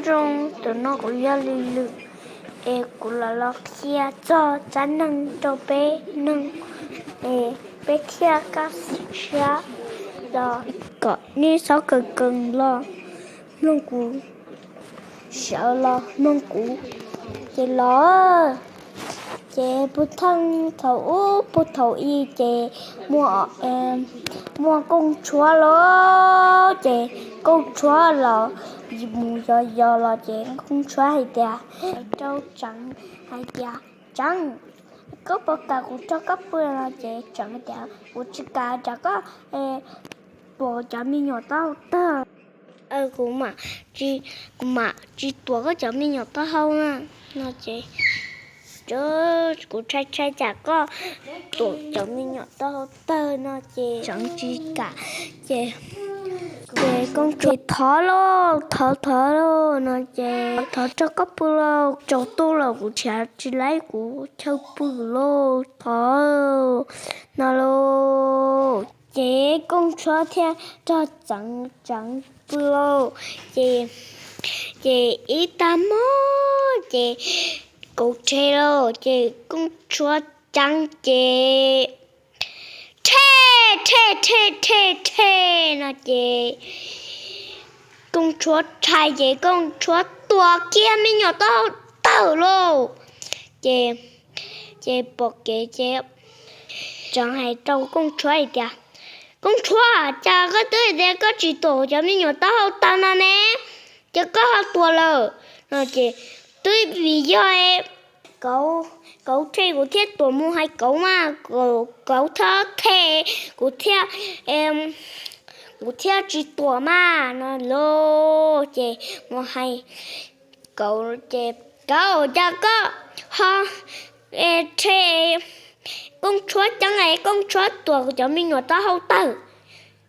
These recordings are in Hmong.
Zoo, tus no kuv yog Lis Lwm, es kuv los los qhia txog tsab neeg rau peb mloog, es peb thiaj kaj siab siab los kom nej txhob kawm kawm los mloog kuv, sawv los mloog kuv. Ces los, ces puag thaum ub puag thaum i ces muaj, muaj Kooj Tshuab los, ces Kooj Tshuab los mus yos yos los ces Kooj Tshuab hais tias, hais rau Tseev hais tias, Tseev, koj puas kam kuv nrog koj pw? Los ces Tseev tias, Kuv tsis kam, cas koj tuam cov me nyuam taub hau tawg? Kuv, kuv mam tsis tuam koj cov me nyuam taub hau na. No ces, Kuv ntshai ntshai tsam koj tuam cov me nyuam taub hau tawg. No ces Tseev tsis kam, ces, ces Kooj Tshuab, Thov lauj, thov thov lauj. No ces, Thov nrog koj pw lauj, tsaus ntuj lawm kuv nrhiav tsis laib kuv chaw pw lauj, thov, no lauj. Ces Kooj Tshuab thiaj nrog Tseev, Tseev pw lauj. Ces, ces ib tag hmo ces kauv rhe lauj, ces Kooj Tshuab ceeb ces rhe, rhe, rhe, rhe, rhe. No ces Kooj Tshuab rhe ces Kooj Tshuab tuam kiag me nyuam taub hau tawg lauj. Ces, ces pom kev ces Tseev hais rau Kooj Tshuab hais tias, Kooj Tshuab, cas koj twb hais tias koj tsis tuam cov me nyuam taub hau tawg no ne, ces koj ho tuam lawm? No ces, Twb vim yog kauv, kauv rhe kuv thiaj tuam mus hais kauv mas, kauv txhob rhe kuv thiaj, kuv thiaj tsis tuam mas. No lauj, ces mus hais kauv ces, Kauv, cas koj ho rhe Kooj Tshuab ceeb es Kooj Tshuab tuam kuv cov me nyuam taub hau tawg?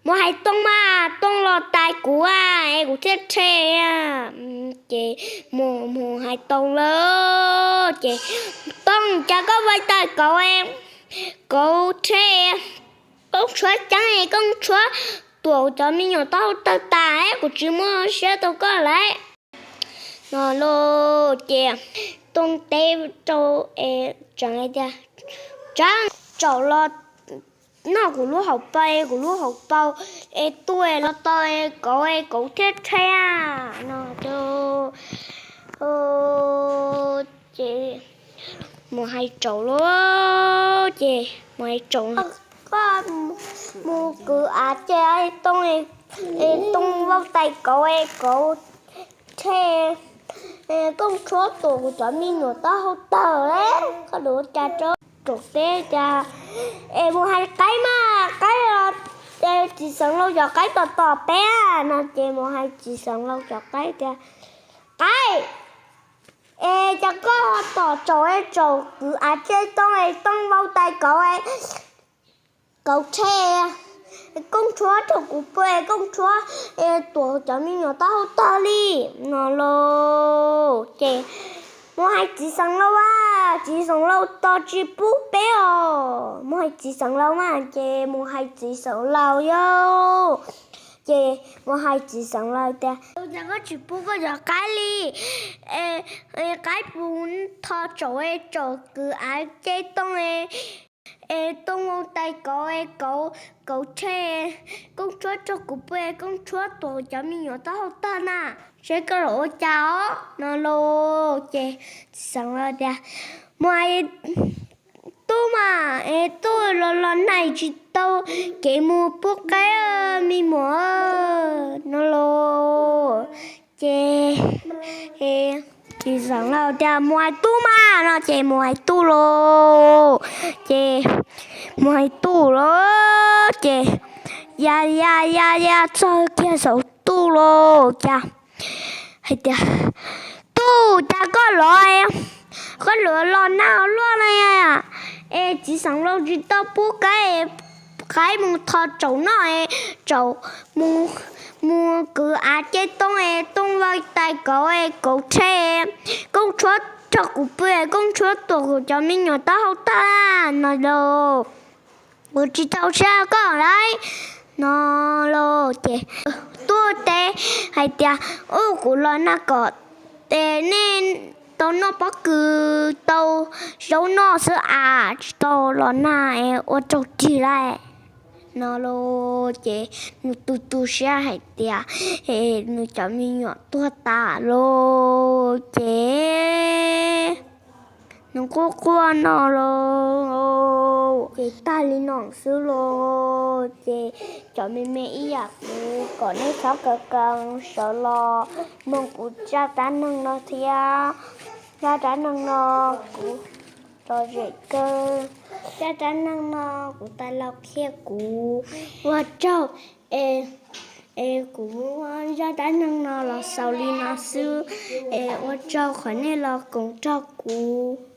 Mus hais Tooj mas, Tooj los tais kuv es kuv thiaj rhe. Ces mus, mus hais Tooj lauj, ces, Tooj, cas koj vais tais kauv, kauv rhe Kooj Tshuab ceeb es Kooj Tshuab tuam cov me nyuam taub hau tawg tas, kuv tsis muaj siab rau koj lauj. No lauj, ces Tooj teb rau Tseev hais tias, Tseev, tsaum los noj kuv lub hauv paus, kuv lub hauv paus es tuaj los tau kauv es kauv thiaj rhe. No ces mus hais tsaus lauj, ces mus hais tsaus, Koj mus kwv av cia Tooj, Tooj vaub tais kauv es kauv rhe, Kooj Tshuab tuam kuv cov me nyuam taub hau tawg lauj. Koj ua cas rau tsaus teb cas, es mus hais qaib mas, qaib los, Txiv Xeev Laus cov qaib tom tom peb. No ces mus hais Txiv Xeev Laus cov qaib tias, Qaib, es cas koj tom tsaus es tsaus kwv av cia Tooj es Tooj vaub tais kauv es kauv rhe, Kooj Tshuab nrog kuv pw es Kooj Tshuab tuam cov me nyuam taub hau tawg li? No lauj, ces mus hais Txiv Xeev Laus as, Txiv Xeev Laus tos tsis pub peb os. Mus hais Txiv Xeev Laus mas, ces mus hais Txiv Xeev Laus yog, ces mus hais Txiv Xeev Laus tias, Cas koj tsis pub koj cov qaib li? Qaib puas tho tsaus es tsaus kwv av cia Tooj es Tooj vaub tais kauv es kauv, kauv rhe, Kooj Tshuab nrog kuv pw es Kooj Tshuab tuam cov me nyuam taub hau tawg na, seb koj los ua cas os? No lauj, ces Txiv Xeev Laus tias, Mus hais Tub mas, es Tub los los nais tsis tau kev mus pub qaib me muam. No lauj, ces Txiv Xeev Laus tias, Mus hais Tub mas. No ces mus hais Tub lauj, ces mus hais Tub lauj, ces ya ya ya ya txog kiag saum Tub lauj, cas hais tias, Tub, cas koj los, koj los los nag luaj na, es Txiv Xeev Laus tsis tau pub qaib, qaib mus tho tsaus noj es tsaus, mus kwv av cia Tooj es Tooj vaub tais kauv es kauv rhe, Kooj Tshuab nrog kuv pw es Kooj Tshuab tuam kuv cov me nyuam taub hau tawg. No lauj, kuv tsis txaus siab koj lauj. No lauj, ces tuaj teb hais tias, Ub, kuv los nag kom es nej tau noj pob kws tau zaub noj xwb as, tsis tau los nag es ua tsaug rig lawm no lauj. Ces nws tu tu siab hais tias nws cov me nyuam tuag tas lauj. Ces nws quaj quaj no lauj. Ces tag li no xwb lauj. Ces cov me me ib yam kuv kom nej txhob kaw kaw sawv los mloog kuv zaj dab neeg no thiab. Zaj dab neeg no kuv lom zem kawg. Zaj dab neeg no kuv tais laus qhia kuv. Ua tsaug es, es kuv muab zaj dab neeg no los xaus li no xwb. Es ua tsaug qhov nej los koom nrog kuv.